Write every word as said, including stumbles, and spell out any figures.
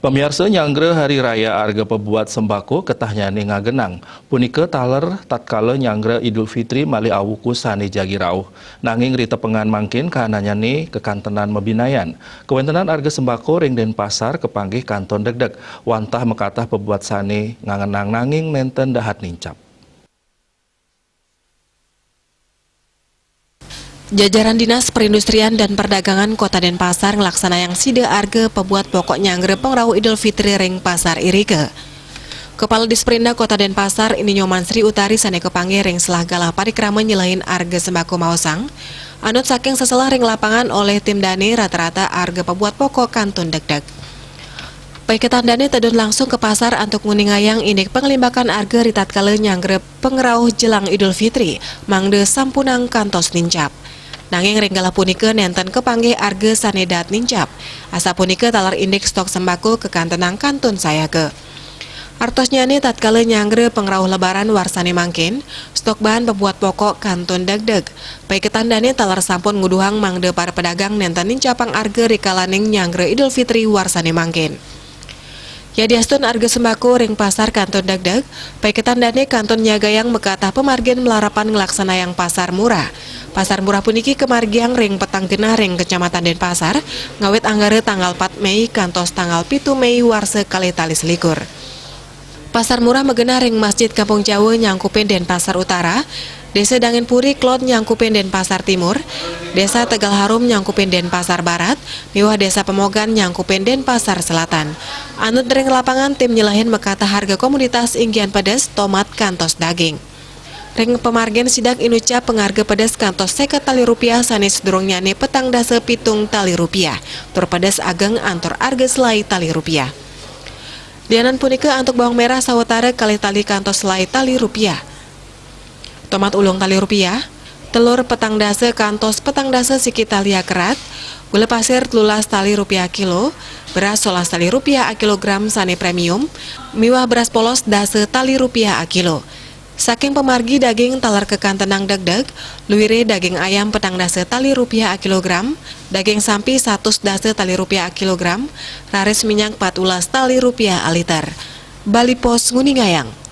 Pamiarsa, nyanggra Hari Raya arga pabuat sembako ketahnyane ngagenang. Punika taler tatkala nyanggra Idul Fitri malih awuku sane jagi rauh. Nanging ritepengan mangkin kahananyane kekantenan mabinayan. Kawentenan arga sembako ring Denpasar kapanggih kantun degdeg, wantah makatah pabuat sane ngangenang nanging nenten dahat nincap. Jajaran Dinas Perindustrian dan Perdagangan Kota Denpasar nglaksanayang sida arga pabuat pokok nyanggra pangrauh Idul Fitri ring Pasar Irika. Kepala Disperindak Kota Denpasar, Ini Nyoman Sri Utari sane kapanggih ring selah galah parikrama nyelehin arga sembako maosang, anut saking seselah ring lapangan olih tim dane rata-rata arga pabuat pokok kantun degdeg. Paiketan dane tedun langsung ka pasar antuk nguningayang indik panglimbakan arga ritatkala nyanggra pangrauh jelang Idul Fitri, mangda sampunang kantos nincap. Nanging ring galah punika nenten kapanggih arga sane dahat nincap. Asapunika taler indik stok sembako kakantenang kantun sayaga. Artosnyane tatkala nyanggra pangrauh Lebaran warsane mangkin, stok bahan pabuat pokok kantun degdeg. Paiketan dane taler sampun nguduhang mangda para pedagang nenten nincapang arga rikalaning nyanggra Idul Fitri warsane mangkin. Yadiastun arga sembako ring pasar kantun degdeg, paiketan dane kantun nyagayang makatah pamargin malarapan nglaksanayang pasar murah. Pasar murah puniki kamargiang ring petang genah ring Kecamatan Denpasar, ngawit anggara tanggal pat Mei kantos tanggal pitu Mei warsa kalih tali selikur. Pasar murah magenah ring Masjid Kampung Jawa nyangkupin Denpasar Utara, Desa Danginpuri Klon nyangkupin Denpasar Timur, Desa Tegal Harum nyangkupin Denpasar Barat, miwah Desa Pemogan nyangkupin Denpasar Selatan. Anut ring lapangan, tim nyelehin makatah harga komoditas inggihan pedes, tomat, kantos daging. Ring pamargin sidak inucap pangarga pedes kantos seket tali rupiah sane sadurungnyane petang dasa pitung tali rupiah, tur pedes ageng antuk arga selai tali rupiah. Lianan punika antuk bawang merah sawatara kalih tali kantos selai tali rupiah. Tomat ulung tali rupiah, telur petang dasa kantos petang dasa siki tali akerat, gula pasir telulas tali rupiah kilo, beras solas tali rupiah a kilogram sane premium, miwah beras polos dasa tali rupiah a kilo. Saking pamargi daging taler kakantenang degdeg, luire daging ayam petang dasa tali rupiah a kilogram, daging sampi satus dasa tali rupiah a kilogram, raris minyak patulas tali rupiah a liter. Bali Post nguningayang.